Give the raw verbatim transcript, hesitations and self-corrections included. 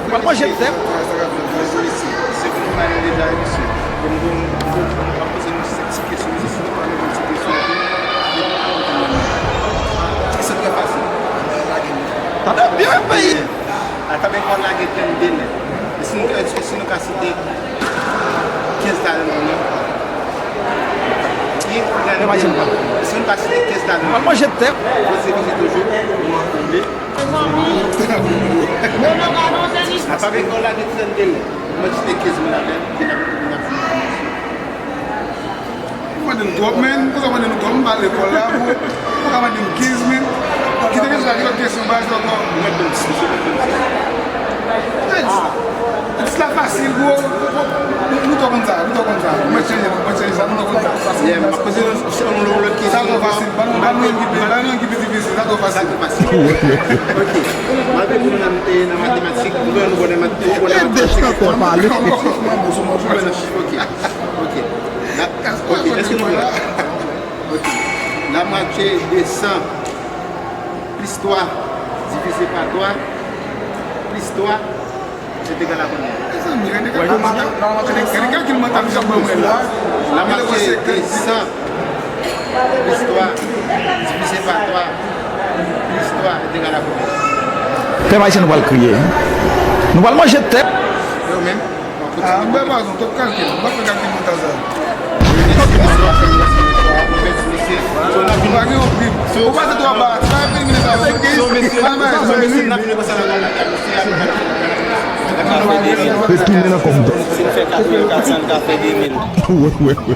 Pral manje tèt. Tande byen, peyi. Alfabè Kòd lage trannde lèt. E si nou, e si nou ka site kenz ladan nou? Ki trannde lèt? E si nou ka site kenz ladan nou? Pral manje tèt. Fò se vini toujou, nou an konble. Alfabè Kòd lage trannde lèt. Mwen site kenz mil ladan, ki n ap, ki n ap Ou mande nou twòp, men. Konsa w mande nou twòp, m pa lekòl la, bro. Ou ka mande m kenz, men. Kite kesyon sa, ki lòt kesyon, baz, ankò? Mwen, mwen, mwen, mwen, mwen. Ti la fasil, bro. Nou, nou twò konn sa, nou twò konn sa. Mwen chanje, mwen chanje sa, nou twò konn sa. Yeah, m ap poze nou, se yon lòt kesyon. Sa twò fasil. Ban nou, ban nou yon ki pi, ban nou yon ki pi difisil. Sa twò fasil. Sa twò fasil. Ok. Malgre ke nou nan, eh, nan matematik, nou, nou bon nan mat-, nou bon nan matematik. Mwen nan chif, ok. Ok. La, ok, èske nou prè? Ok. La moitié de cent plus trois divisé par trois plus trois est égal à combien? Mezanmi, gade kalkil sa. Gade kalkil mantal misye ap ban mwen la. La moitié de cent plus trois divisé par trois plus trois est égal à combien? Pèp ayisyen, nou pral kriye. Nou pral manje tèt. Yo menm. Ah, m bay pa zon, twòp kalkil. M pa fè kalkil mental sa. Ou pa gen yon pri. Ou pa se twa ba, se pa yon pri sa. Retounen nan kòm. Wi, wi, wi.